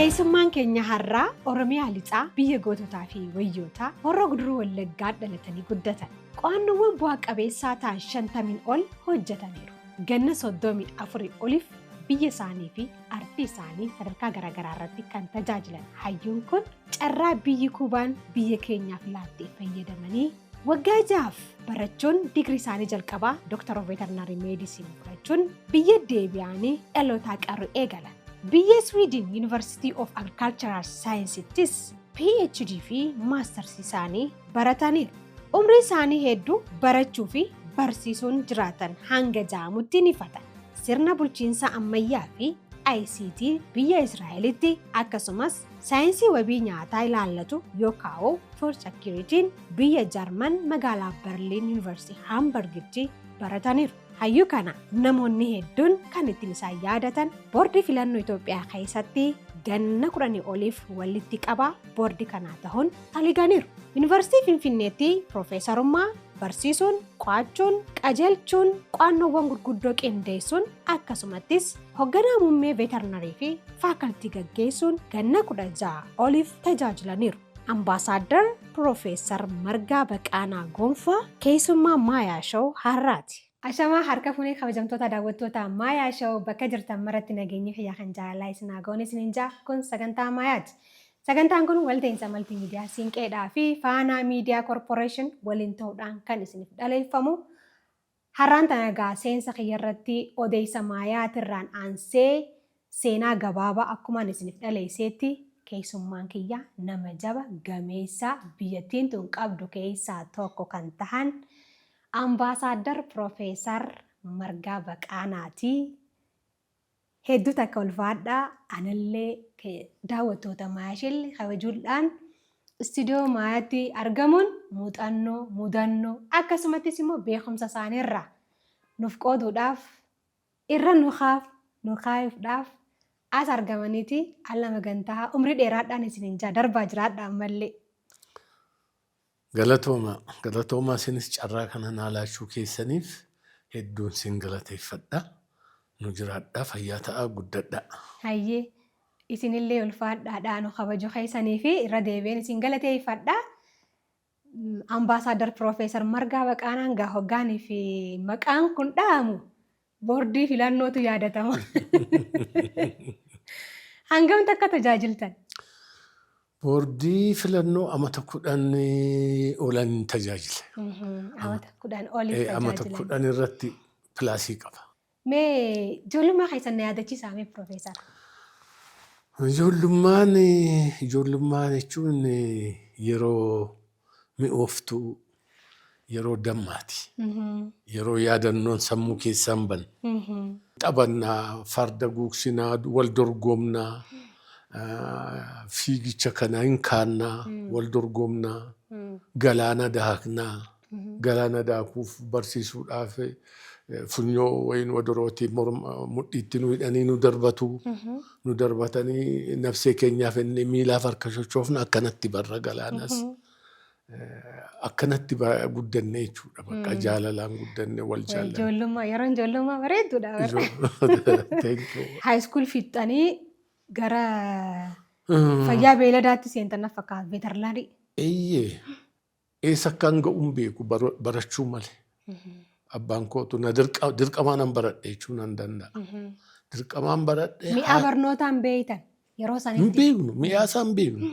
Keessummaan keenya har'aa Oromiyaa Lixaa, biyya goototaa fi wayyootaa, Horroo Guduruu Wallaggaa dhalatanii guddatan. Qo'annoowwan bu'aa qabeessaa ta'an 50n ol hojjetaniiru. Ganna 34 oliif biyya isaanii fi ardii isaanii sadarkaa garaagaraa irratti kan tajaajilan hayyuun kun, carraa biyyi Kuubaan biyya keenyaaf laattee fayyadamanii waggaa 6f barachuun digirii isaanii jalqabaa Doctor of Veterinary Medicine fudhachuun biyya deebi'anii dhalootaa qaruu eegalan. Biyya Sweden University of Agricultural Science'ttis PhD fi Masters isaanii barataniiru. Umrii isaanii hedduu barachuu fi barsiisuun jiraatan hanga ja'amutti ni fatan. Sirna bulchiinsa ammayyaa fi ICT biyya Israa'elitti, akkasumas saayinsii wabii nyaataa ilaallatu yookaan Food Security'n biyya Jarman magaalaa Berliin, Yuunivarsiitii Hamburgitti barataniiru. Hayyuu kana namoonni hedduun kan ittiin isaan yaadatan boordii filannoo Itoophiyaa keessatti ganna 10 oliif walitti qabaa boordii kanaa ta'uun taliganiiru. Yuunivarsiitii Finfinneetti piroofeesarummaa barsiisuun, qo'achuun, qajeelchuun, qo'annoowwan gurguddoo qindeessuun, akkasumattis hoogganaa muummee veterinary fi faakaltii gaggeessuun ganna 16 oliif tajaajilaniiru. Ambaasaaddar Piroofeesar Margaa Baqaanaa Gonfaa keessummaa Maayaa Show har'aati. Ashamaa, harka fuunee kabajamtoota daawwattoota Maayaa Show, bakka jirtan maratti nageenyi kiyya kan jaalalaa isin haa ga'uun isiniin ja'a. Kun sagantaa Maayaati. Sagantaan kun walta'iinsa maltiimiidiyaa Siinqeedhaa fi Faanaa Miidiyaa Corporation waliin ta'uudhaan kan isiniif dhaleeffamu. Har'aan tana egaa seensa kiyya irratti odeessa Maayaatirraan aansee seenaa gabaabaa akkumaan isiniif dhaleesseetti, keessummaan kiyya nama jaba gameessa biyyattiin tun qabdu keessaa tokko kan tahan Ambaasaaddar Piroofeesar Margaa Baqaanaati. Hedduu takka ulfaadhaa, anallee daawwattoota Maayashillee kabajuudhaan istuudiyoo Maayaatti argamuun muuxannoo, mudannoo, akkasumattis immoo beekumsa isaaniirraa nuuf qooduudhaaf, irra nu kaaf nu kaayuudhaaf as argamaniiti alla magantaa umrii dheeraadhaan isiniin jaa darbaa jiraadha ammallee. Galatooma, galatooma. Isinis carraa kana naa laachuu keessaniif hedduun sin galateeffadha. Nu jiraadhaa, fayyaa ta'aa, guddadhaa. Hayyee, isinillee ulfaadhaadhaa, nu kabaju keessanii fi irra deebi'een isin galateeffadha. Ambaasaaddar Piroofeesar Margaa Baqaanaan gaa hoggaanii fi maqaan kun dha'amu boordii filannootu yaadatama. Hangam takka tajaajiltan? Boordii filannoo amata 10 olan tajaajile. Amata 10 oliif Amata tajaajilan. 10 irratti plusii qaba. Mee ijoollummaa keessan na yaadachiisaa mee, Piroofeesar. Ijoollummaan jechuun yeroo mi'ooftuu, yeroo dammaati. Yeroo yaadannoon sammuu keessaa hin banne. Taphannaa, farda guugsinaa, wal dorgomnaa, fiigicha kana hin kaannaa, wal dorgomnaa, galaana daaknaa, galaana daakuuf barsiisuudhaaf funyoo wayin wadorootii morma mudhiitti nu hidhanii nu darbatu. Nu darbatanii nafsee keenyaaf inni miilaaf harka sochoofna, akkanatti barra galaanas. Akkanatti guddanne jechuudha. Bakka jaalalaan guddanne, wal jaallanne. Ijoollummaa, yeroon ijoollummaa bareedduudha. Thank you. High school fixxanii gara fayyaa beeladaatti seentan na fakkaata, veterinary. Eeyyee. Eessa akkaan ga'u hin beeku, barachuu malee. Abbaan kootu na dirqamaan an baradhe jechuu nan danda'a. Dirqamaan baradhe. Mi'a barnootaan beeytan yeroo Hin sanitti? beeknu, mi'aa isaa hin beeknu.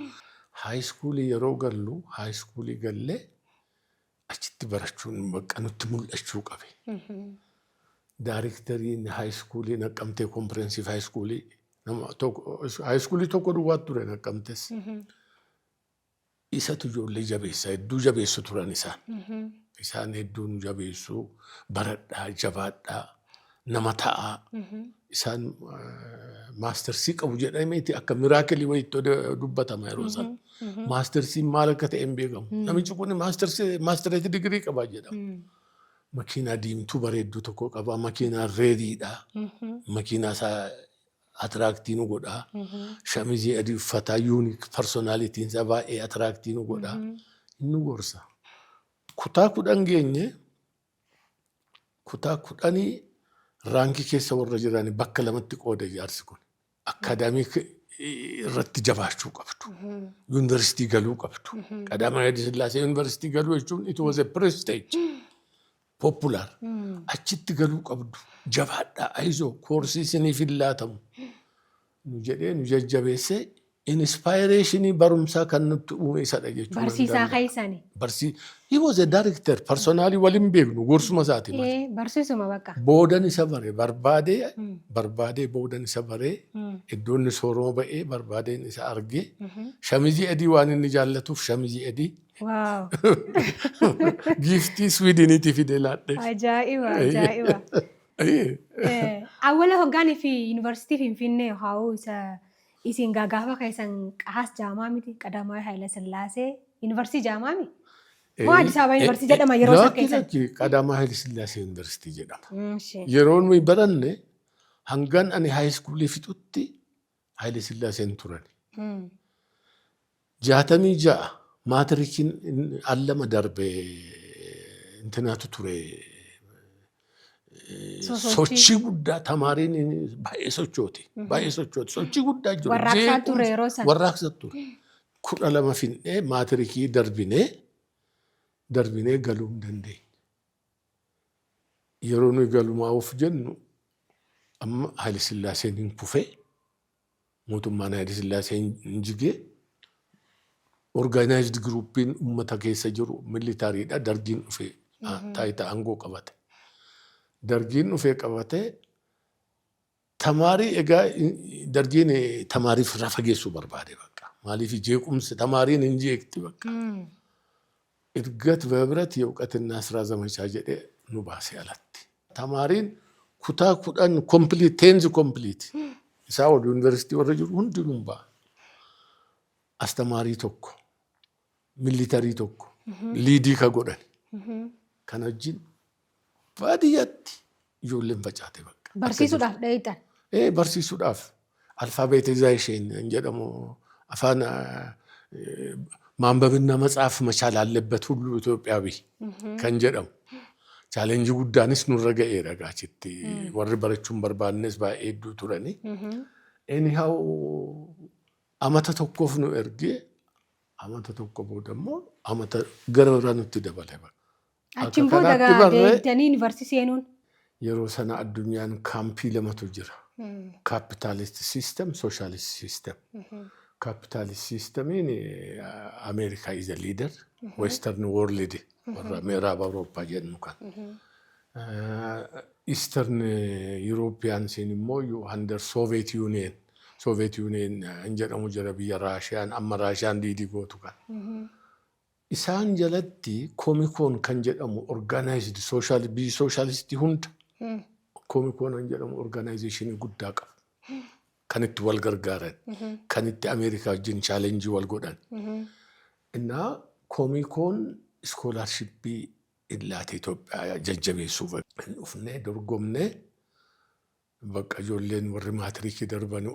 High schoolii yeroo gallu, high schoolii gallee achitti barachuun bakka nutti mul'achuu qabe. Daariktariin high schoolii Naqqamtee, comprehensive high schoolii, nama tokko, high schoolii tokko duwwaatu ture Naqqamtes. Isatu ijoollee jabeessa, hedduu jabeessu turan isaan. Isaan hedduu nu jabeessu, baradhaa, jabaadhaa, nama ta'aa. Isaan mastersii qabu jedhameeti akka miracle wayiitti dubbatama yeroo sana. Mastersiin maal akka ta'e hin beekamu. Namichi kun mastersii, masterate degree qaba jedhama. Makiinaa diimtuu bareedduu tokko qaba. Makiinaa rediidha. Makiinaa isaa attract nu godha. Shamizii adii uffataa, unique personalityn isaa baay'ee attract nu godha. Inni gorsa. Kutaa 10 geenye, kutaa 10 rankii keessa warra jiran bakka lamatti qooda jaarsi kun. Academic Irratti jabaachuu qabdu. Yuunivarsiitii galuu qabdu. Qadaamawii Haayile Sillaasee yuunivarsiitii galuu jechuun it was a prestige. Popular. Achitti galuu qabdu. Jabaadhaa, ayizoo, koorsii isiniif hin laatamu. Nu jedhee nu jajjabeessee, inspirationii barumsaa kan nutti uume isadha jechuudha. Barsiisaa keessani. He was a director, personally waliin beeknu, gorsuma isaati malee. Barsiisuma bakka. Boodan isa bare, barbaadee barbaadee, boodan isa baree, iddoo inni sooroma ba'ee barbaadeen isa argee, shamizii adii waan inni jaallatuuf shamizii adii giiftii Swiidiniitii fidee laadhe. Ajaa'iba, ajaa'iba. Awwala hoggaanii fi yuunivarsiitii Finfinnee haa'u isa isin gaafa keessan qahaas jaamaa miti, Qadaamaawii Haayila Sillaasee yuunivarsiitii jaamaa mi? Moo Addis Ababa yuunivarsiitii jedhama yeroo san keessan? Lakki, Qadaamaawii Haayila Sillaasee yuunivarsiitii jedhama. Yeroo nuyi baranne, hangan ani high schoolii fixutti Haayila Sillaaseen turan. 66 maatirikiin al lama darbe intinaatu ture. Sosochii. Sochii guddaa, tamaariin baay'ee sochooti. Baay'ee sochooti. Sochii guddaa jiru. Warraaqsaa ture yeroo sana. Warraaqsa ture. 12 finnee maatirikii darbinee darbinee galuu hin dandeenye. Yeroo nuyi galumaa'uuf jennu amma Haayile Sillaaseen hin kufee, mootummaan Haayile Sillaaseen hin jigee, organized groupiin uummata keessa jiru militarydha. Dargiin dhufee taayitaa aangoo qabate. Dargiin dhufee qabate tamaarii. Egaa dargiin tamaariif irraa fageessuu barbaade bakka. Maaliif? Jeequmsi tamaariin hin jeeqti bakka. እድገት በህብረት የእውቀትና ስራ ዘመቻ jedhee nu baase alatti. Tamaariin kutaa 10 complete, tenth complete isaa ol yuunivarsiitii warra jiru hundinuu ba'a. Astamaarii tokko, militarii tokko leadii ka godhan. Kana wajjin baadiyyaatti ijoolleen facaate bakka. Barsiisuudhaaf dhayitan. Ee, barsiisuudhaaf, alphabetization jedhamu, afaan ማንበብና መጻፍ መቻል አለበት ሁሉ ኢትዮጵያዊ kan jedhamu. Challengeii guddaanis nurra ga'eera gaachitti. Warri barachuu hin barbaannes baay'ee hedduu turani. Anyhow, amata tokkoof nu ergee, amata tokko booda immoo amata gara biraa nutti dabale. Achiin booda kanaatti barree deebitanii yuunivarsiitii seenuun. Yeroo sana addunyaan campii lamatu jira. Capitalist system, socialist system. Capitalist systemiin Ameerikaa is a leader, Western world, warra ምዕራብ Awurooppaa jennu kan. Eastern Europeansiin immoo under Soviet Union. Soviet Union hin jedhamu jira, biyya Raashiyaan, amma Raashiyaan leadii gootu kan. Isaan jalatti Comecon kan jedhamu organized social, biyyi socialistii hunda Comecon kan jedhamu organizationii guddaa qabu. Kan itti wal gargaaran, kan itti Ameerikaa wajjin challengeii wal godhan. Innaa Comecon scholarshipii illaate Itoophiyaa jajjabeessuuf dhufnee dorgomnee, bakka ijoolleen warri maatirikii darban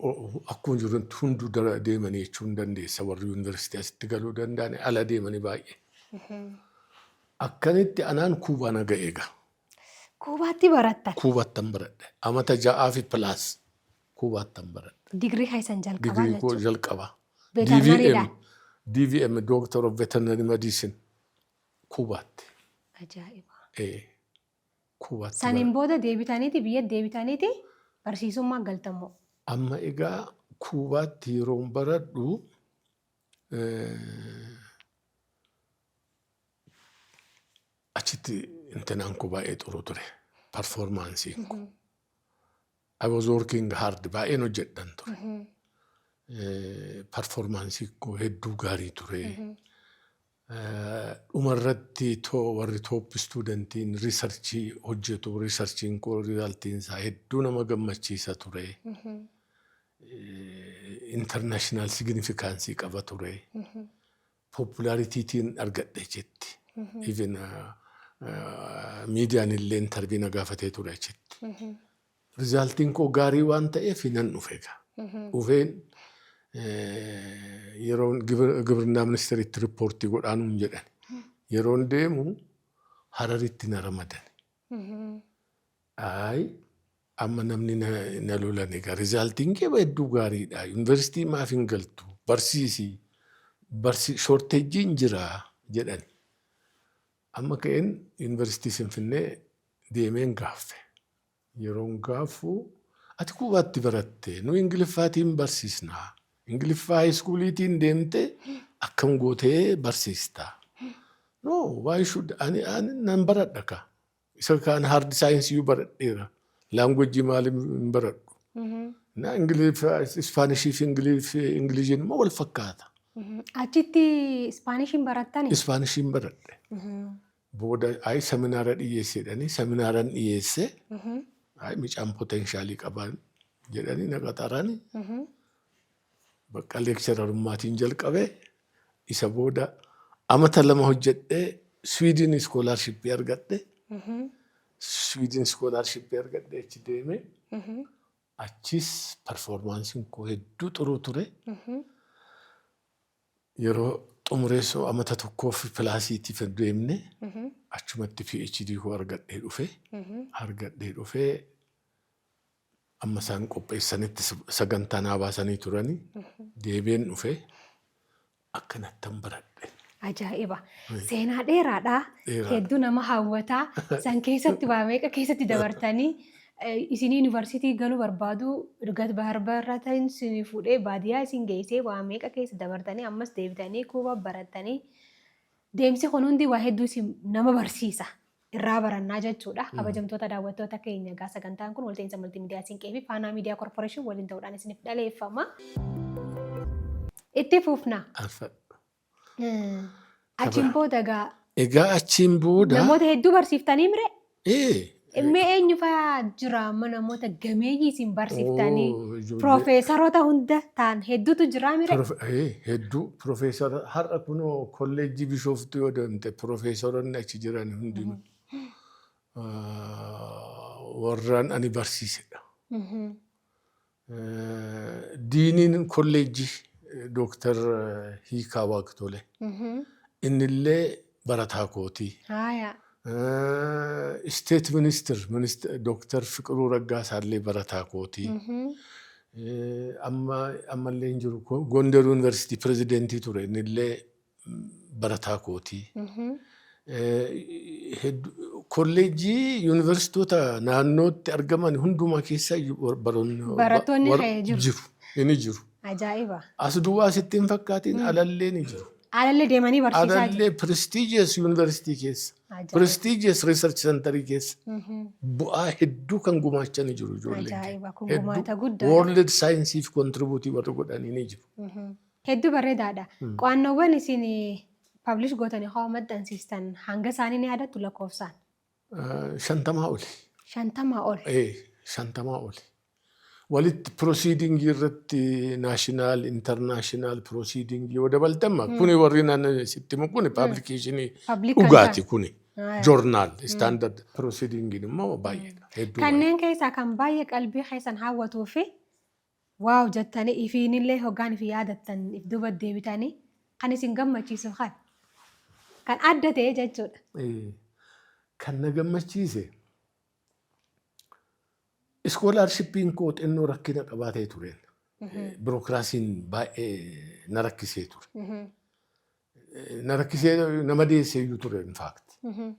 akkuma jirutti hunduu deemanii jechuu hin dandeessa. Warri yuunivarsiitii asitti galuu danda'an ala deemanii baay'ee. Akkanitti anaan Kuubaa na ga'e egaa. Kuubaatti barattan. Kuubaattan baradhe. Amata 6 fi plus Kuubaattan baradhe. Digirii keessan jalqabaa Digirii koo jechuudha. jalqabaa. Veterinariidhaan. DVM, Doctor of Veterinary Medicine, Kuubaatti. Ajaa'iba. Kuubaatti. Saniin booda deebitaniiti, biyya deebitaniiti barsiisummaa galtammoo. Amma egaa Kuubaatti yeroon baradhu achitti intinaan koo baay'ee xuru ture. Performanceiin koo. I was working hard, baay'een hojjedhan ture. Performanceii koo hedduu gaarii ture. Dhumarratti warri top studentiin researchii hojjetu, researchiin koo resultiin isaa hedduu nama gammachiisa ture. International significanceii qaba ture. Popularityitiin argadhe jetti. Even miidiyaan illee interview na gaafatee ture achitti. Resultiin koo gaarii waan ta'eef nan dhufe egaa. Dhufeen yeroon ግብርና ministeeritti reportii godhaanuun jedhan. Yeroon deemu Hararitti na ramadan. Ayi. Amma namni na lolan egaa, "Resultiin kee hedduu gaariidha. Yuunivarsiitii maaf hin galtu? Barsiisi. Barsi shortageiin jira," jedhani. Amma ka'een Yuunivarsiitii Finfinnee deemeen gaaffe. Yeroon gaaffu, "Ati Kuubaatti baratte, nu Ingiliffaatiin barsiisnaa. Ingiliffaa high schooliitiin deemte akkam gootee barsiista?" "No, why should ani nan baradha ka. Isa kaan hard science baradheera. Language maaliif hin baradhu? Na Ingiliffa, Ispaanishii fi Ingiliziin immoo wal fakkaata." Achitti Ispaanishiin barattani? Ispaanishiin baradhe. Booda ayi seminaara dhiyyeesse jedhanii, seminaaran dhiyyeesse. "Ayi, mucaan potentialii qaban," jedhanii na qaxarani. Bakka lecturerummaatiin jalqabe. Isa booda amata 2 hojjedhee Swiidin scholarshipii argadhe. Swiidin scholarshipii argadhe, achi deeme. Achis performanceiin koo hedduu xuruu ture. Yeroo xumureessoo amata tokkoof plusiitiif deemne, achumatti PhD koo argadhee dhufe. Argadhee dhufee amma isaan qopheessanitti sagantaa naa baasanii turani. Deebiin dhufe, akkanattan baradhe. Ajaa'iba! Seenaa dheeraadha. Hedduu nama hawwataa. San keessatti waa meeqa keessatti dabartanii, isin yuunivarsiitii galuu barbaadu erga barbaadatan isin fuudhee baadiyyaa isin geessee, waa meeqa keessa dabartanii, ammas deebitanii Kuuba barattanii, deemsi kun hundi waa hedduu isin nama barsiisa. Irraa barannaa jechuudha. Kabajamtoota daawwattoota keenya, egaa sagantaan kun walta'iinsa Multiimiidiyaa Siinqee fi Faanaa Miidiyaa Corporation waliin ta'uudhaan isiniif dhaleeffama. Itti fufna. Achiin booda egaa Egaa achiin booda. Namoota hedduu barsiiftanii mire? Ee. Mee eenyu fa'aa jira amma namoota gameeyyii isin barsiiftanii piroofeesaroota hunda ta'an hedduutu jira mire? Hedduu piroofeesara har'a kunoo kolleejjii Bishooftuu yoo deemte, piroofeesaronni achi jiran hundinuu warraan ani barsiisedha. Deaniin kolleejjii Dooktar Hiikaa Waaqtole. Innillee barataa kootii. State minister Dooktar Fiqiruu Raggaasaa barataa kootii. Amma ammallee hin jiru, Gondar Yuunivarsiitii pirezidentii ture, innillee barataa kootii. Kolleejjii yuunivarsiitota naannootti argaman hundumaa keessa barattoonni jiru. Inni jiru. Ajaa'iba! As duwwaa sitti hin fakkaatiin, alallee ni jiru. Alallee deemanii barsiisaa jiru. Alallee prestigious yuunivarsiitii keessa, prestigious research centerii keessa bu'aa hedduu kan gumaachanii jiru ijoolleen. Ajaa'iba! Kun gumaata guddaa. World scienceif contribute warri godhanii ni jiru. Hedduu bareedaadha. Qo'annoowwan isin publish gootanii haa maxxansiistan, hanga isaanii ni yaadattu lakkoofsaan? 50 oli. 50 ol. 50 oli. Walitti proceedingii irratti, national, international proceedingii yoo dabaltamma, kuni warri naan sitti himu kuni publicationii dhugaati kuni. Journal standard proceedingiin immoo baay'eedha. Hedduu. Kanneen keessaa kan baay'ee qalbii keessan hawwatuu fi wow jettanii ifiinillee hoggaan ifi yaadattan, if duuba deebitanii kan isin gammachiisu, kan adda ta'e jechuudha. Kan na gammachiise, scholarshipiin koo xinnoo rakkina qabaatee tureen. Bureaucracyn baay'ee na rakkisee ture. Na rakkisee nama deessee iyyuu ture, in fact.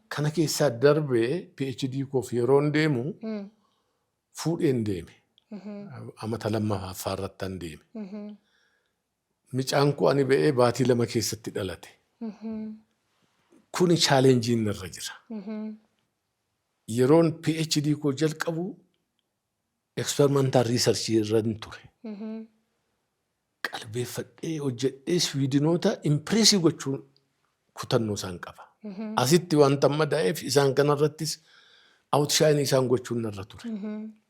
Kana keessaa darbee PhD koof yeroon deemu fuudheen deeme. Amata 2ffaa irrattan deeme. Mucaan koo ani ba'ee baatii 2 keessatti dhalate. Kuni challengeiin narra jira. Yeroon PhD koo jalqabu experimental researchii irra ture. Qalbeeffadhee hojjedhee Swiidinoota impressii gochuun kutannoo isaan qaba. Asitti wanta amma daa'eef isaan kanarrattis outshineii isaan gochuun narra ture.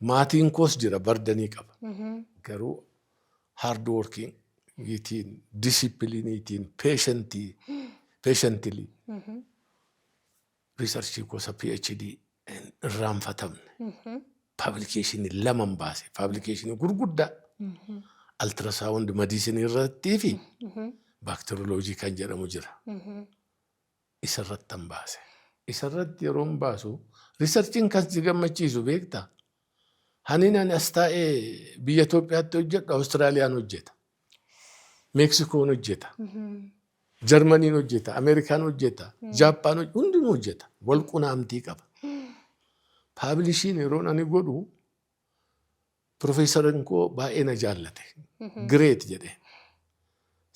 Maatiin koos jira, burdenii qaba. Garuu hard workingiitiin, disciplineiitiin, patiently researchii gosa PhD hin irraanfatamne. Publicationii laman baase. Publicationii gurguddaa. Ultrasound medicineii irrattii fi bacteriology kan jedhamu jira. Isarrattan baase. Isarratti yeroon baasu, researchiin kan si gammachiisu beektaa? Haniin ani as taa'ee biyya Itoophiyaatti hojjedhu Awustiraaliyaan hojjeta. Meeksikoon hojjeta. Jarmaniin hojjeta. Ameerikaan hojjeta. Jaappaan hojjeta. Hundinuu hojjeta. Wal qunaamtii qaba. Publishiin yeroon ani godhu Profeesarin koo baay'ee na jaallate. "Great" jedhe.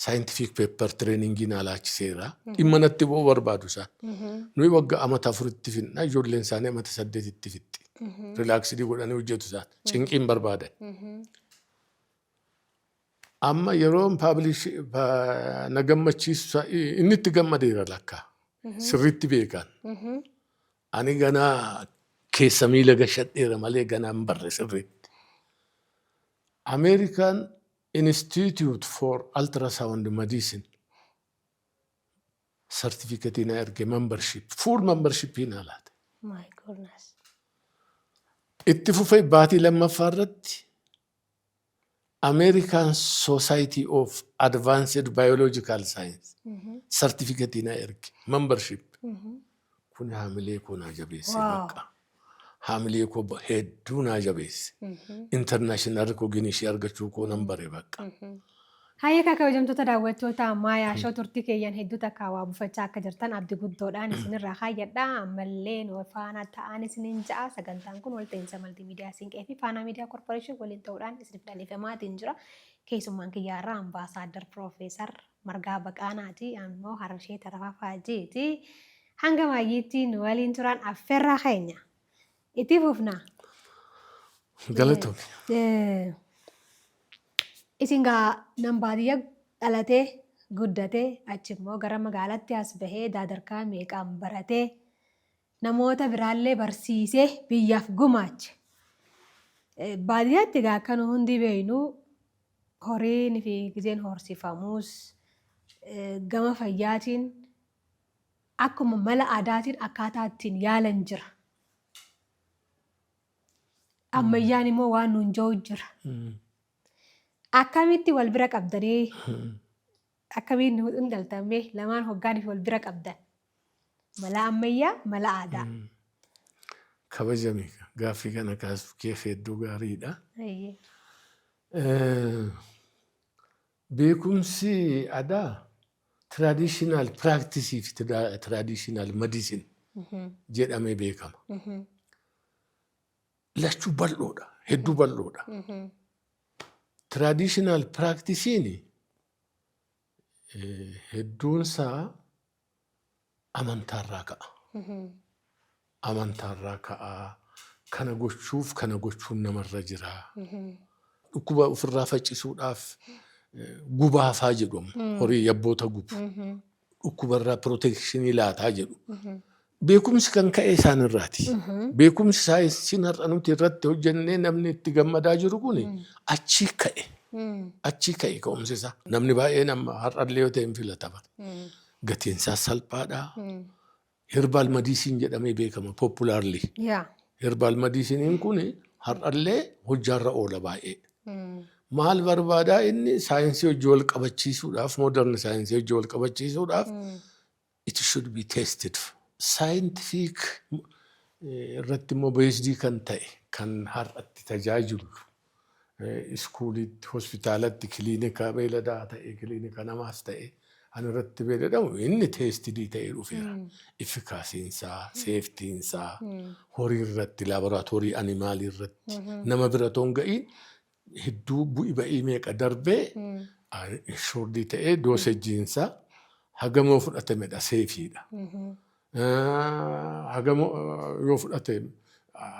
Scientific paper trainingii naa laachiseera. Dhimma natti bu'uu barbaadu isaan. Nuyi waggaa amata 4tti finna, ijoolleen isaanii amata 8tti fixxi. Relaxedii godhanii hojjetu isaan. Cinqiin barbaadan. Amma yeroon publish na gammachiisu inni itti gammadeera lakkaa. Sirriitti beekan. Ani ganaa keessa miila gashadheera malee ganaa hin barre sirriitti. American Institute for Ultrasound Medicine certificate na erge, membership, full membership na laate. My goodness. Itti fufee baatii lammaffaa irratti American Society of Advanced Biological Science certificate na erge, membership. Kun haamilee koo naa jabeesse bakka. Haamilee koo hedduu naa jabeesse. International recognition argachuu koo nan bare bakka. Hayyee, kabajamtoota daawwattoota Maayaa Show, turtii keeyyan hedduu takka waa buufachaa akka jirtan abdii guddoodhaan isinirraa kaayyadha. Ammallee nu faana ta'an isiniin ja'a. Sagantaan kun walta'iinsa Maltiimiidiyaa Siinqee fi Faanaa Miidiyaa Korporeeshin waliin ta'uudhaan isiniif dhaleeffamaatiin jira. Keessummaan kiyyaarraa Ambaasaadar Piroofeesar Margaa Baqaanaati. Ammoo Hararshee Tarafaa Faajiiti. Hanga maayyiitti nu waliin turan affeerraa keenya. Itti fufna. Galatoomi. Isin gaa nan baadiyyaa dhalatee guddatee, achi immoo gara magaalaatti as bahee, daadarkaa meeqaan baratee, namoota biraallee barsiisee biyyaaf gumaache. Baadiyyaatti egaa akka nu hundi beeknu horiin fi gizeen horsifamus gama fayyaatiin akkuma mala aadaatiin akkaataa ittiin yaalan jira. Ammayyaan immoo waan nuun jiru jira. Akkamitti wal bira qabdanii, akkamiin hin galtamee lamaan hoggaaniif wal bira qabdan? Mala ammayyaa, mala aadaa. Kabajami, gaaffii kana kaasuuf keef hedduu gaariidha. Beekumsi aadaa traditional practice fi traditional medicine jedhamee beekama. Lachuu bal'oodha. Hedduu bal'oodha. Traditional practice'n hedduunsaa amantaarraa ka'a. Amantaarraa ka'a. Kana gochuuf kana gochuun namarra jira. Dhukkuba ofirraa faccisuudhaaf gubaafaa jedhu amma. Horii yabboota gubu. Dhukkubarraa protectionii laataa jedhu. Beekumsi kan ka'e isaanirraati. Beekumsi saayinsiin har'a nuti irratti hojjennee namni itti gammadaa jiru kun achii ka'e. Achii ka'e ka'umsi isaa. Namni baay'een amma har'allee yoo ta'e hin filataman. Gatiin isaa salphaadha. Herbal medicine jedhamee beekama popularly. Herbal medicineiin kun har'allee hojjaarra oola baay'ee. Maal barbaadaa, inni saayinsii hojii wal qabachiisuudhaaf, modern saayinsii hojii wal qabachiisuudhaaf it should be tested. Scientific irratti immoo basedii kan ta'e kan har'atti tajaajilu schooliitti, hospitaalatti, kiliinika beeyladaa ta'e, kiliinika namaas ta'e kan irratti beeyladamu inni testedii ta'ee dhufeera. Efficacynsaa, safetynsaa, horii irratti, laboratory animalii irratti nama bira otoo hin ga'iin hedduu bu'i ba'ii meeqa darbee assuredii ta'ee, dosageiinsaa hagamoo fudhatamedha, safeiidha. Hagamoo yoo fudhate,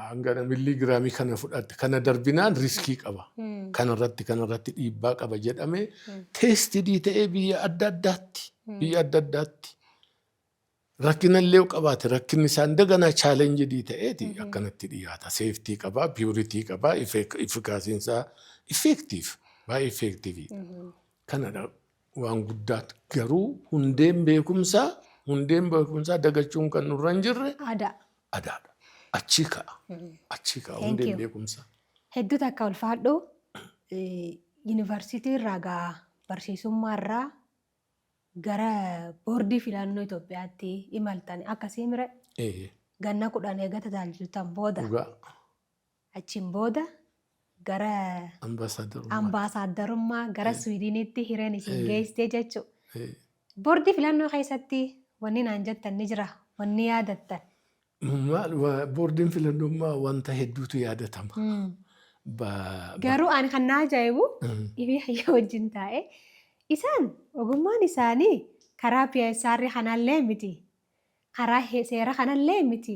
hangana milligramii kana fudhate, kana darbinaan riskii qaba. Kanarratti dhiibbaa qaba jedhamee testedii ta'ee biyya adda addaatti rakkinallee yoo qabaate, rakkinni isaan daganaa challengedii ta'eeti akkanatti dhiyaata. Safety qabaa, purity qabaa, efficacynsaa effective, baay'ee effectiveii. Kanadha waan guddaa, garuu hundeen beekumsaa dagachuun kan nurra hin jirre Aadaa. Aadaadha. Achii ka'a. Achii ka'a Thank hundeen you. beekumsaa. Hedduu takka ulfaadhu. Yuunivarsiitii irraa gaa barsiisummaa irraa gara boordii filannoo Itoophiyaatti imaltan akkasii mire? Ee. Ganna 10 eega tajaajiltan booda, Dhugaa. achiin booda Gara Ambaasaaddarummaa. Ambaasaaddarummaa gara Swiidinitti hireen isin geessite jechuudha. Boordii filannoo keessatti wanni naan jettan ni jira, wanni yaadattan. Maal, boordiin filannummaa wanta hedduutu yaadatama. Garuu ani kan na ajaa'ibu ifii hayya wajjin taa'e isaan ogummaan isaanii karaa PSR kanallee miti, karaa seera kanallee miti,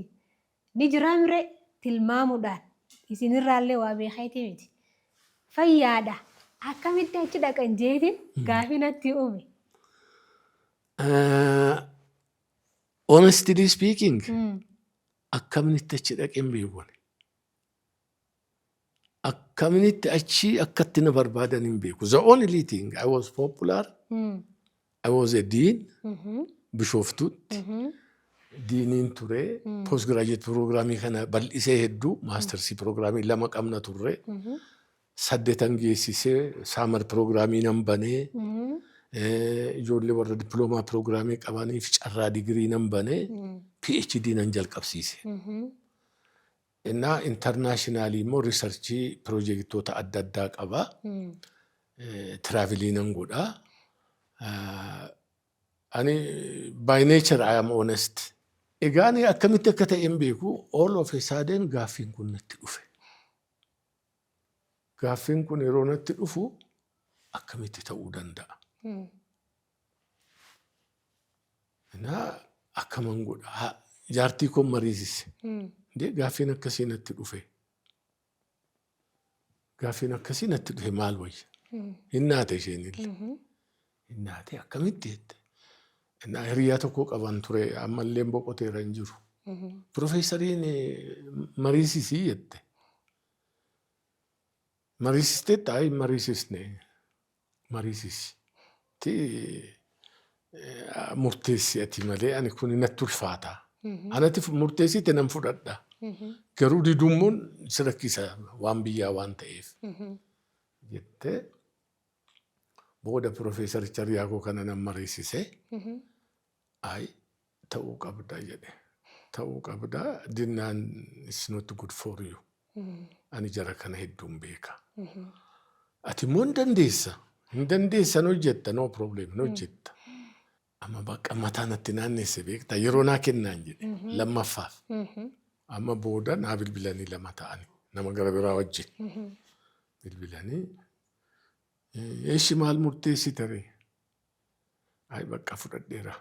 ni jira mire tilmaamuudhaan isinirraallee waa beekeeti miti. Fayyaadha. Akkamitti achi dhaqan jeetiin gaafii natti uume. Honestly speaking, akkamitti achi dhaqeen beeku. Akkamitti achi akkatti na barbaadan hin beeku. The only thing, I was popular. I was a dean. Bishooftuutti. Deaniin ture. Postgraduate programii kana bal'isee hedduu, mastersii programii lama qabna turre. Saddeetan geessisee, summer programii nan banee, ijoollee warra diploma programii qabaniif carraa digirii nan banee, PhD nan jalqabsiise. Innaa internationalii immoo researchii piroojeektoota adda addaa qaba. Travelii nan godha. Ani by nature I am honest. Egaa ani akkamitti akka ta'e hin beeku, all of a sudden gaaffiin kun natti dhufe. Gaaffiin kun yeroo natti dhufu akkamitti ta'uu danda'a? Innaa akkaman godha? Jaartii koon mariisise. Indee, gaaffiin akkasii natti dhufe. Gaaffiin akkasii natti dhufe, maal wayya? Hin naate isheen illee. Hin naate, akkamitti jette. Innaa hiriyaa tokko qaban ture, ammallee boqoteera, hin jiru. Profeesariin mariisisii jette. Mariisisteetta? Ayi, mariisisne. Mariisisi. Ti murteessi ati malee ani kun natti ulfaata. Anatti murteessite nan fudhadha. Garuu didummoon si rakkisa waan biyyaa waan ta'eef. Jettee booda profeesaricha hiriyaa koo kana nan mariisise. Ayi, ta'uu qabda jedhe. Ta'uu qabda dinnaan it's not good for you. Ani jara kana hedduun beeka. Ati immoo hin dandeessa. Hin dandeessa, hojjetta, no problem, hin hojjetta. Amma bakka mataa natti naannesse beekta, yeroo naa kennaan jedhe lammaffaaf. Amma booda naa bilbilanii, lama ta'anii nama gara biraa wajjin bilbilanii, eeshi, maal murteessite ree? Ayi, bakka fudhadheera.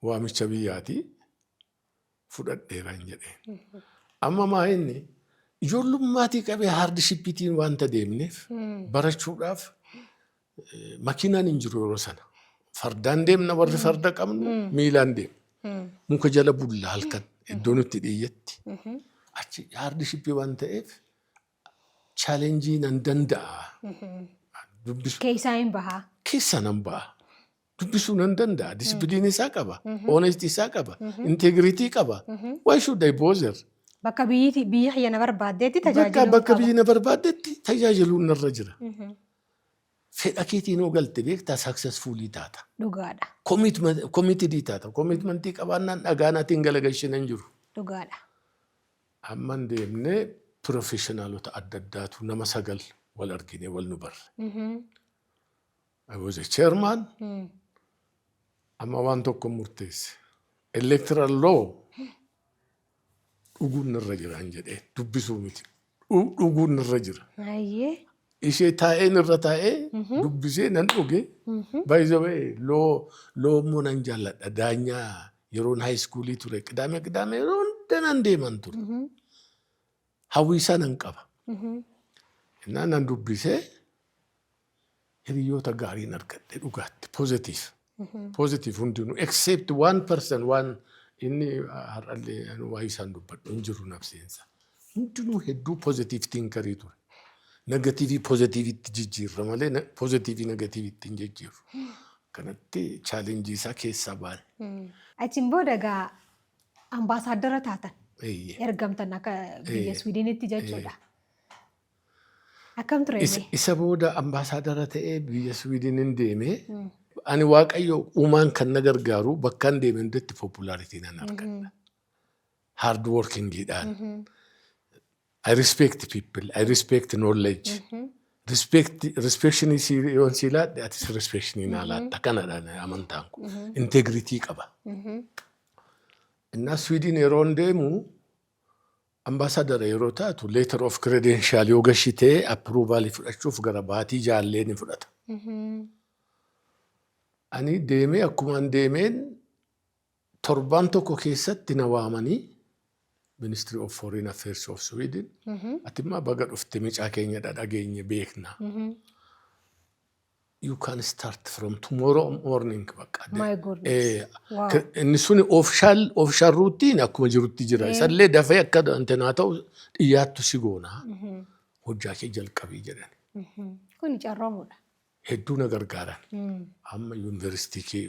Waamicha biyyaati fudhadheera hin jedheen. Amma maa inni ijoollummatii qabee hardshipiitiin wanta deemneef barachuudhaaf makiinaan hin jiru yeroo sana. Fardaan deemna, warri farda qabnu miilaan deemna. Muka jala bulla halkan iddoo nutti dhiyyatti. Achi hardshipii waan ta'eef challengeii nan danda'a. Dubbisuu Keessaa hin bahaa. Keessa nan ba'a. Dubbisuu nan danda'a. Disciplineii isaa qaba. Honesty isaa qaba. Integrity qaba. Why should I bother? Bakka biyyi biyya kiyya na barbaaddeetti Bakka tajaajiluu bakka qaba. Biyyi na barbaaddetti tajaajiluun narra jira. Fedha keetiin hoo galte beektaa, successfulii taata. Dhugaadha. Committedii taata. Commitmentii qabaannaan dhagaan atiin galagalchinan jiru. Dhugaadha. Amman deemnee professionalota adda addaatu nama sagal wal argine, wal nu barre. I was a chairman. Amma waan tokko murteesse. Electoral law dhuguun narra jiraan jedhee, dubbisuu miti. Dhuguun narra jira. Ishee taa'een irra taa'ee dubbisee nan dhuge. By the way, law immoo nan jaalladha. Daanyaa yeroon high schoolii ture qidaame qidaame yeroo hunda nan deeman ture. Hawwiisaa nan qaba. Innaa nan dubbisee hiriyoota gaariin argadhe dhugaatti, positive. Positive hundinuu except one person, waan inni har'allee waa isaan dubbadhu hin jiru nafseensa. Hundinuu hedduu positive thinkerii ture. Negativeii positiveitti jijjiirra malee positiveii negativeitti hin jijjiirru. Kanatti challengeii isaa keessaa baane. Achiin booda egaa ambaasaaddara taatan. Ergamtan akka biyya Swiidinitti jechuudha. Akkam ture? Isa booda ambaasaadara ta'ee biyya Swiidinin deemee, ani Waaqayyo uumaan kan na gargaaru bakkaan deeme hundatti popularity nan argadha. Hard workingiidhaan. I respect people. I respect knowledge. Respect, respectionii si yoon si laadhe, atis respectionii naa laatta. Kanadha amantaan kun. Integrity qaba. Innaa Sweden yeroon deemu, ambaasaadara yeroo taatu, letter of credential yoo gashitee approvalii fudhachuuf gara baatii jaallee ni fudhata. Ani deemee, akkumaan deemeen torbaan tokko keessatti na waamanii, Ministry of Foreign Affairs of Sweden. "Ati immoo baga dhufte, micaa keenya dhageenye beekna. You can start from tomorrow morning," bakka. My goodness. Wow. Inni suni official routeiin akkuma jirutti jira. Isallee dafee akka antenaa ta'u dhiyyaattu si goona. "Hojjaa kee jalqabii," jedhan. Kun carroomuudha. Hedduu na gargaaran. Amma yuunivarsiitii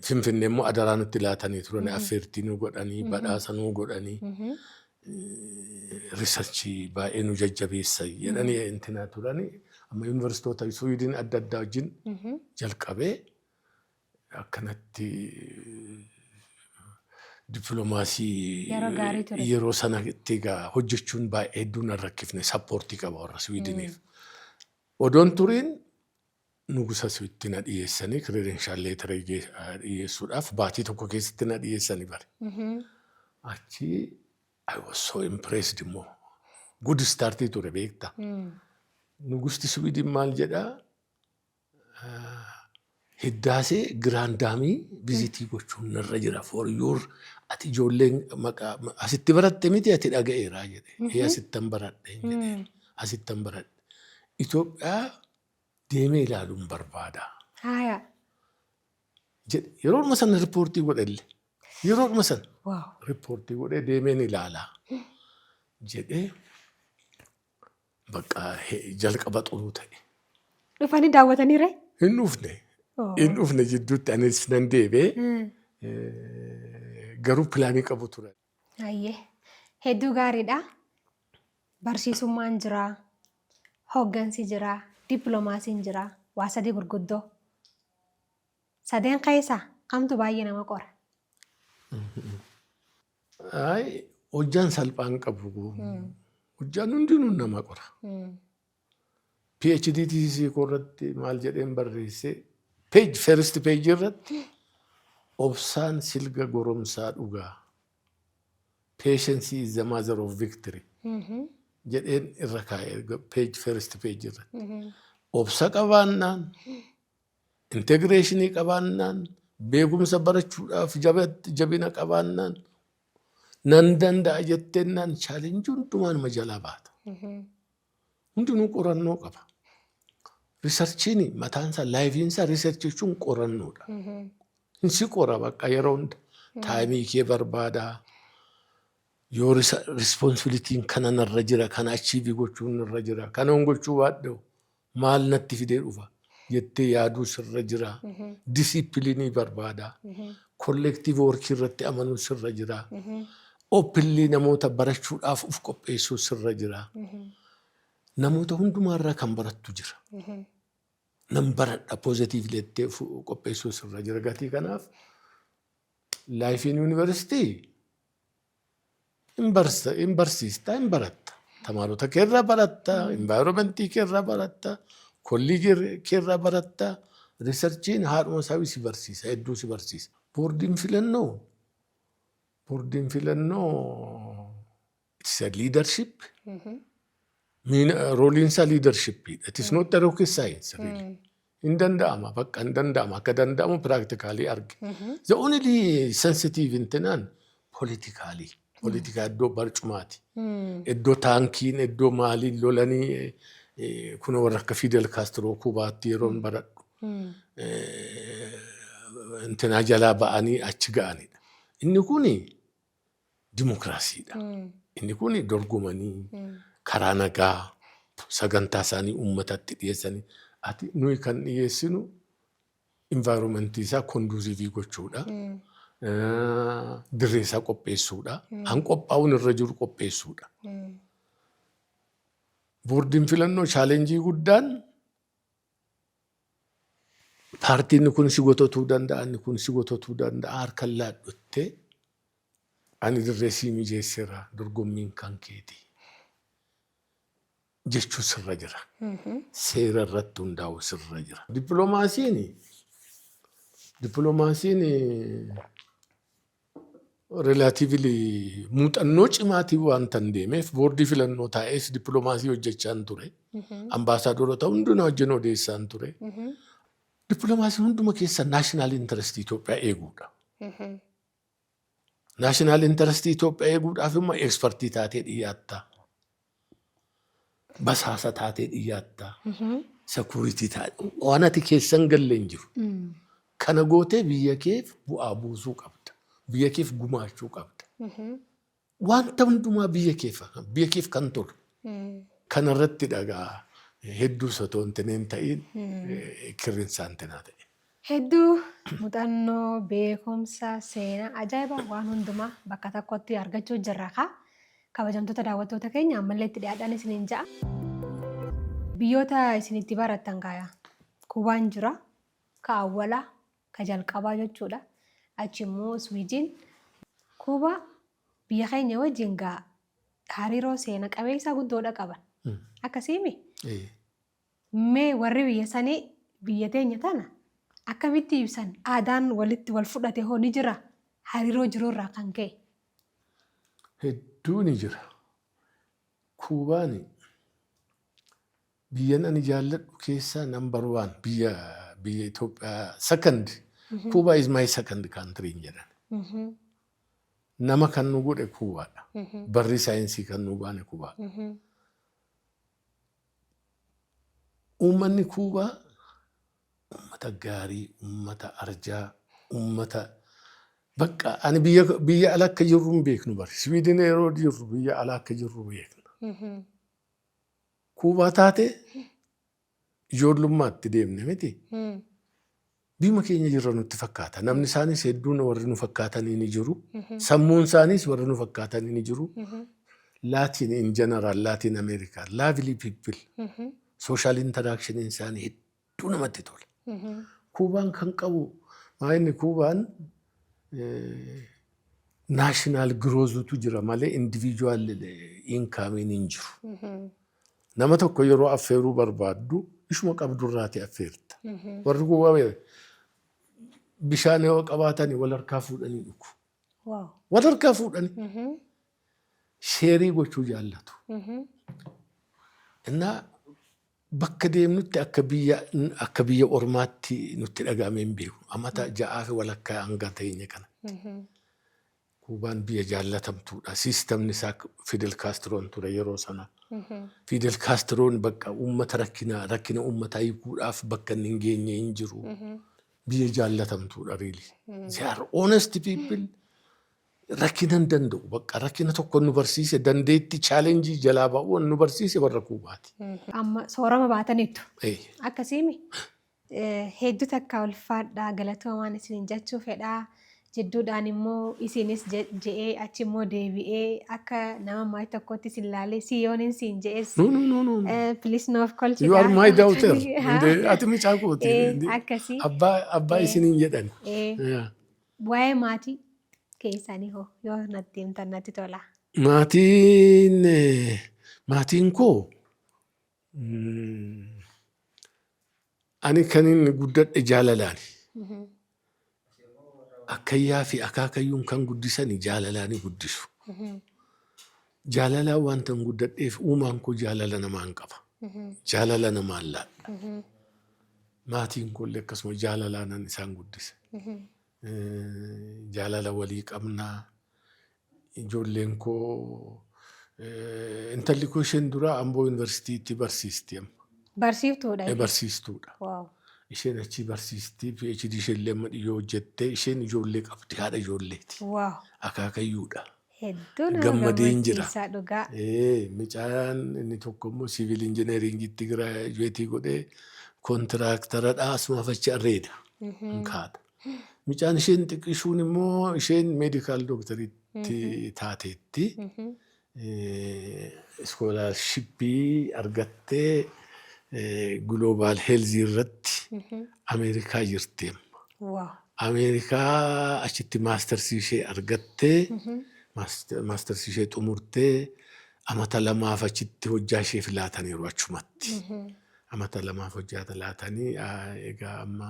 Finfinnee immoo adaraa nutti laatanii turan, affeertii nu godhanii, badhaasa nu godhanii, researchii baay'ee nu jajjabeessan jedhanii intinaa turanii. Amma yuunivarsiitota Suwiidin adda addaa wajjin jalqabee akkanatti dippiloomaasii. Yeroo gaarii ture. Yeroo sanatti egaa hojjechuun baay'ee hedduu nan rakkifne, supportii qaba warra Suwiidiniif. Odoon turiin nugusa sitti na dhiyeessanii, credential letterii dhiyeessuudhaaf baatii tokko keessatti na dhiyeessanii bare. Achi I was so impressed immoo. Good startii ture, beektaa. Nugusti Suwiidin maal jedhaa? "Hiddaasee Grand Damii visitii gochuun narra jira for your ati ijoolleen maqaa asitti baratte miti, ati dhaga'eeraa," jedhe. "Ee, asittan baradhe," jedhe. "Asittan baradhe. Itoophiyaa deemee ilaaluun barbaada," jedhe. Yeroodhuma sana riippoortii godhe illee. Yeroodhuma sana riippoortii godhee, "Deemeen ilaalaa," jedhee, bakka jalqaba xuruu ta'e. Dhufanii daawwatanii ree? Hin dhufne. Hin dhufne, jidduutti anis nan deebi'ee, garuu planii qabu ture. Hayyee. Hedduu gaariidha. Barsiisummaan jira. Hooggansi jira. Dippiloomaasiin jira. Waa sadii gurguddoo. Sadeen keessaa kamtu baay'ee nama qora? Ay, hojjaan salphaan qabu. Hojjaan hundinuu nama qora. PhD thesis koo irratti maal jedheen barreesse? Page, first page irratti, "Obsaan silga goromsaa dhugaa. Patience is the mother of victory," jedheen irra kaa'e page, first page irratti. Obsa qabaannaan, integrationii qabaannaan, beekumsa barachuudhaaf jabina qabaannaan, nan danda'a jetteennaan, challengeii hundumaan jalaa baata. Hundinuu qorannoo qaba. Researchiin mataan isaa, lifeiin isaa, researchii jechuun qorannoodha. Si qora bakka yeroo hunda. Timeii kee barbaada. Yoo responsibilityn kana narra jira, kana achieve gochuun narra jira, kana gochuu baadhu maal natti fidee dhufa jettee yaaduu sirra jira. Disciplineii barbaada. Collective workii irratti amanuu sirra jira. Openly namoota barachuudhaaf of qopheessuu sirra jira. Namoota hundumaarraa kan barattu jira. Nan baradha positive jettee qopheessuu sirra jira. Gatii kanaaf lifeiin yuunivarsiitii hin barsiista, hin baratta. Tamaarota keerraa baratta, environmentii keerraa baratta, colleagueii keerraa baratta. Researchiin haadhuma isaa si barsiisa, hedduu si barsiisa. Boordiin filannoo it's a leadership. Roleiin isaa leadershipiidha. It is not a rocket science, really. Hin danda'ama, bakka hin danda'ama, akka danda'amu practically arge. The only sensitive intinaan politically. Politikaa iddoo barcumaati. Iddoo taankiin, iddoo maaliin lolanii, kun warra akka Fidel Castro Kubaatti yeroon baradhu. Intinaa jalaa ba'anii achi ga'anidha. Inni kuni dimokiraasiidha. Inni kuni dorgomanii karaa nagaa sagantaa isaanii uummatatti dhiyeessanii, ati nuyi kan dhiyeessinu environmentii isaa conduciveii gochuudha. Dirree isaa qopheessuudha. Han qophaa'uun irra jiru qopheessuudha. Boordiin filannoo challengeii guddaan paartiin kun si gototuu danda'a, inni kun si gototuu danda'a, harkaan laadhuttee Ani dirree sii mijeesseera, dorgommiin kan keeti jechuu sirra jira. Seera irratti hundaa'u sirra jira. Dippiloomaasiin relatively muuxannoo cimaatiin wanta hin deemeef, boordii filannoo taa'ees dippiloomaasii hojjechaan ture. Ambaasaadarota hundumaa wajjin odeessaan ture. Dippiloomaasiin hunduma keessa national interestii Itoophiyaa eeguudha. National interestii Itoophiyaa eeguudhaaf immoo expertii taatee dhiyaatta. Basaasa taatee dhiyaatta. Security taatee waan ati keessan galle hin jiru. Kana gootee biyya keef bu'aa buusuu qabda. Biyya keef gumaachuu qabda. Wanta hundumaa biyya keef kan tolu. Kanarratti dhagaa hedduu osoo hin ta'in kirrinsaa intinaa ta'e. Hedduu muuxannoo, beekumsa, seenaa ajaa'iba waan hundumaa bakka tokkotti argachuu jirra kaa. Kabajamtoota daawwattoota keenya, ammallee itti dhiyaadhaan isiniin ja'a. Biyyoota isin itti barattan kaaya. Kuubaan jira, ka awwalaa, ka jalqabaa jechuudha. Achi immoo Swiidin. Kuubaa biyya keenya wajjin gaa hariiroo seena qabeessa guddoodha qaban. Akkasiimi? Mee warri biyya sanii biyya teenya tana akkamitti ibsan? Aadaan walitti wal fudhate hoo ni jira, hariiroo jiruurraa kan ka'e? Hedduu ni jira. Kuubaan biyyan ani jaalladhu keessaa number one, biyya Itoophiyaa second. Kuubaa is my second country jedhan. Nama kan nu godhe Kuubaadha. Barri saayinsii kan nu baane Kuubaadha. Uummanni Kuubaa uummata gaarii, uummata arjaa, uummata bakka ani biyya ala akka jirru hin beeknu bari. Siwiidin yeroo jirru biyya ala akka jirru beekna. Kuubaa taate ijoollummaatti deemne miti. Biyya keenya jirra nutti fakkaata. Namni isaanis hedduun warri nu fakkaatanii ni jiru. Sammuun isaaniis warri nu fakkaatanii ni jiru. Laatiin in general, Laatiin Ameerikaa, lovely people. Social interaction isaanii hedduu namatti tola. Kuubaan kan qabu maa, inni Kuubaan national growthutu jira malee individual incomeiin hin jiru. Nama tokko yeroo affeeruu barbaaddu ishuma qabdurraati affeerta. Warri Kuubaa bishaan yoo qabaatanii wal harkaa fuudhanii dhugu. Wal harkaa fuudhanii share gochuu jaallatu. Innaa bakka deemnutti akka biyya ormaatti nutti dhaga'amee hin beeku. Amata 6.5 hanga teenye kana. Kuubaan biyya jaallatamtuudha. Systemni isaa Fidel Kaastroon ture yeroo sana. Fidel Kaastroon bakka uummata rakkina uummataa hiikuudhaaf bakka inni hin geenye hin jiru. Biyya jaallatamtuudha really. They are honest people. Rakkina hin danda'u. Bakka rakkina tokko nu barsiise, dandeetti challenge jalaa ba'uu nu barsiise warra Kuubaati. Amma soorama baataniittu. Akkasiimi. Hedduu takka ulfaadhaa, galatoomaan isiniin jechuu fedhaa. Jidduudhaan immoo isinis je'ee, achi immoo deebi'ee akka nama maatii tokkotti isin laalee siyooniin siin je'es. No, no, no, no. Please noof kolchidha. You are my daughter. Ati mucaa kooti. Akkasii. Abbaa isiniin jedhan. Waa'ee maatii keessanii hoo yoo natti himtan natti tola. Maatiin koo ani kan inni guddadhe jaalalaani. Akkayyaa fi akaakayyuun kan guddisan jaalalaani guddisu. Jaalalaan wanta hin guddadheef uumaan koo jaalala namaan qaba. Jaalala namaan laadha. Maatiin koollee akkasuma jaalalaanan isaan guddise. Jaalala walii qabnaa. Ijoolleen koo, intalli koo isheen dura Amboo Yuunivarsiitiitti barsiisti amma. Barsiiftuudha. Barsiistuudha. Isheen achii barsiistii, PhD isheen illee amma dhiyyoo hojjettee, isheen ijoollee qabdi, haadha ijoolleeti. Akaakayyuudha. Hedduu nama Gammadeen jira. gammachiisaa dhugaa. Mucaan inni tokko immoo civil engineeringiitti graduate godhee contractoradha, asuma fachi arreeda. Hin kaata. Mucaan isheen xiqqishuun immoo isheen medical doctoriitti taateetti. Scholarshipii argattee global healthii irratti Ameerikaa jirti. Ameerikaa achitti mastersii ishee argattee Mastersii ishee xumurtee amata 2f achitti hojjaa isheef laataniiru achumatti. Amata 2f hojjaa laatanii, egaa amma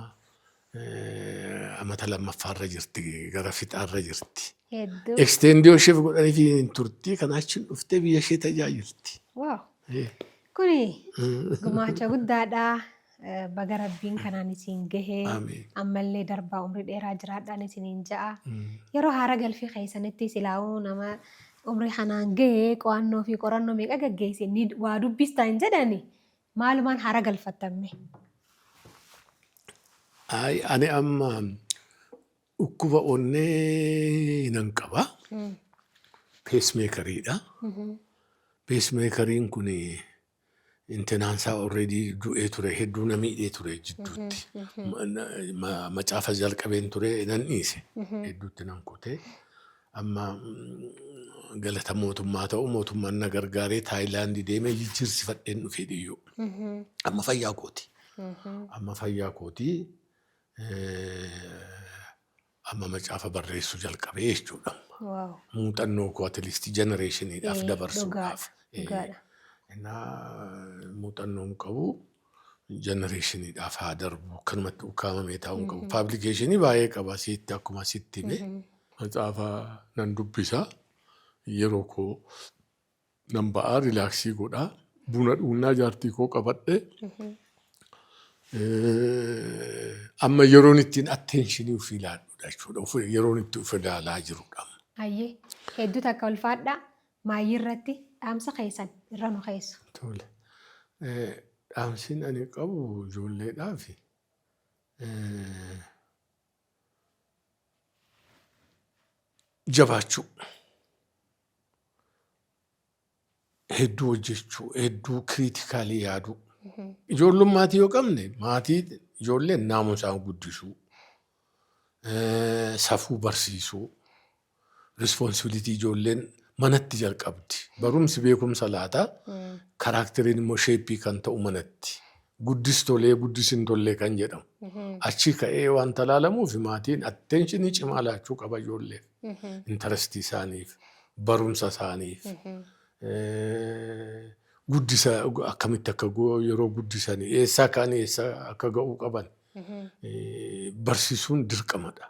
amata lammaffaarra jirti, gara fixaarra jirti. Hedduu. Extendii isheef godhanii fi hin turtii kan achiin dhuftee biyya ishee tajaajilti. Wow. Kuni gumaacha guddaadha. Baga Rabbiin kanaan isin gahee. Amiin. Ammallee darbaa, umrii dheeraa jiraadhaan isiniin ja'a. Yeroo haara galfii keessanitti silaa'uu nama umrii kanaan gahee qo'annoo fi qorannoo meeqa gaggeesse ni waa dubbistaa hin jedhani, maalumaan haara galfattamme? Ay, ani amma dhukkuba onnee nan qaba. Pacemakeriidha. Pacemakeriin kun intinaansaa already du'ee ture, hedduu na miidhee ture jidduutti. Macaafa jalqabeen ture, nan dhiise. Hedduutti nan kutee. Amma galata mootummaa ta'u, mootummaan na gargaaree Taayilaandii deemee jijjiirsifadheen dhufee dhiyyoo. Amma fayyaa kooti. Amma fayyaa kooti. Amma macaafa barreessuu jalqabee jechuudha. Muuxannoo koo at least generationiidhaaf dabarsuudhaaf. Innaa muuxannoon qabu generationiidhaaf haa darbu. Akkanumatti ukkaamamee taa'uu hin qabu. Publicationii baay'ee qaba sitti, akkuma sitti hime. Macaafa nan dubbisa. Yeroo koo nan ba'aa, relaxii godhaa. Buna dhuunnaa jaartii koo qabadhe. Amma yeroon ittiin attentionii ofii ilaadhudha jechuudha. Yeroon itti of ilaalaa jirudha. Hayyee, hedduu takka ulfaadhaa. Maayyii irratti dhaamsa keessan irra nu keessu. Tole. Dhaamsiin ani qabu ijoolleedhaaf jabaachuu. Hedduu hojjechuu, hedduu critically yaaduu. Ijoollummaatii yoo qabne, maatii ijoolleen naamusaan guddisuu, safuu barsiisuu, responsibility ijoolleen manatti jalqabdi. Barumsi beekumsa laata, characteriin immoo shapeii kan ta'u manatti. Guddis tolee, guddis hin tollee kan jedhamu. Achi ka'ee wanta ilaalamuuf maatiin attentionii cimaa laachuu qaba ijoolleef. Interestii isaaniif, barumsa isaaniif. Guddisa akkamitti akka yeroo guddisanii eessaa ka'anii eessaa akka ga'uu qaban barsiisuun dirqamadha.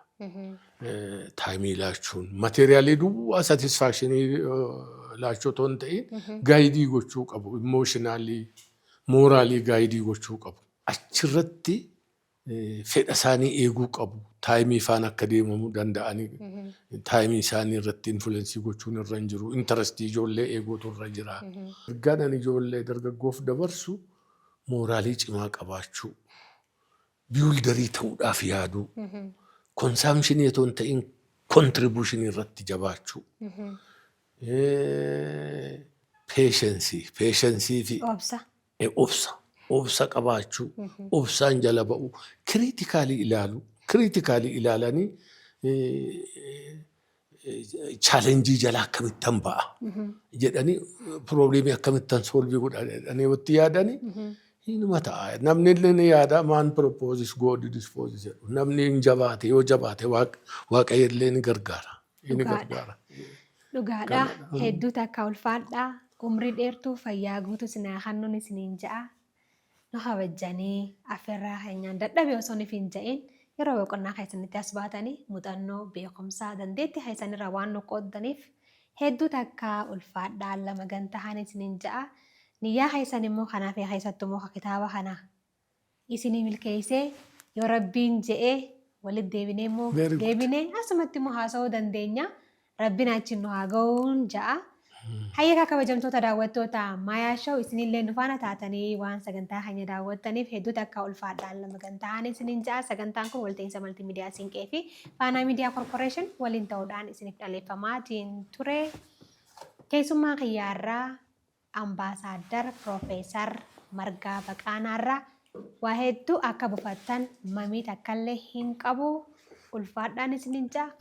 Timeii laachuun, materialii duwwaa satisfactionii laachuu otoo hin ta'in, guideii gochuu qabu. Emotionally, morally guideii gochuu qabu. Achirratti fedha isaanii eeguu qabu. Timeii faana akka deemamuu danda'anii timeii isaanii irratti influenceii gochuun irra hin jiru. Interestii ijoollee eeguutu irra jira. Ergaan ani ijoollee dargaggoof dabarsu moralii cimaa qabaachuu. Builderii ta'uudhaaf yaaduu. Consumptionii otoo hin ta'in contributionii irratti jabaachuu. Patienceii, patienceii fi Obsa. Obsa. Obsa qabaachuu, obsaan jala ba'uu, critically ilaaluu, critically ilaalanii challengeii jala akkamittan ba'a jedhanii, problemii akkamittan solveii godha jedhanii watti yaadanii inuma ta'a. Namni illee ni yaada, man proposes, God disposes jedhu. Namni hin jabaate, yoo jabaate Waaqayyo illee ni gargaara. Ni gargaara. Dhugaadha. Hedduu takka ulfaadha. Umrii dheertuu, fayyaa guutuu sinaa kennuun isiniin ja'a. Nu kabajjanii affeerraa keenyaan dadhabe osoo nuuf hin ja'in yeroo boqonnaa keessanitti as baatanii muuxannoo, beekumsaa, dandeettii keessanirraa waan nu qooddaniif hedduu takka ulfaadhaa, lama gantahaan isiniin ja'a. Niyyaa keessan immoo kanaaf keessattuu immoo kitaaba kana isinii milkeessee, yoo Rabbiin je'ee walitti deebinee immoo Very good. deebinee asumatti immoo haasa'uu dandeenya. Rabbiin achiin nu haa ga'uun ja'a. Hayyeekaa, kabajamtoota daawwattoota Maayaa Show, isinillee nu faana taatanii waan sagantaa keenya daawwattaniif hedduu takka ulfaadhaan lama gantahaan isiniin ja'a. Sagantaan kun walta'iinsa Maltiimiidiyaa Siinqee fi Faanaa Miidiyaa Corporation waliin ta'uudhaan isiniif dhaleeffamaatiin ture. Keessummaa kiyyaarraa Ambaasaaddar Piroofeesar Margaa Baqaanaarraa waa hedduu akka bufattan mamii takkallee hin qabu. Ulfaadhaan isiniin ja'a.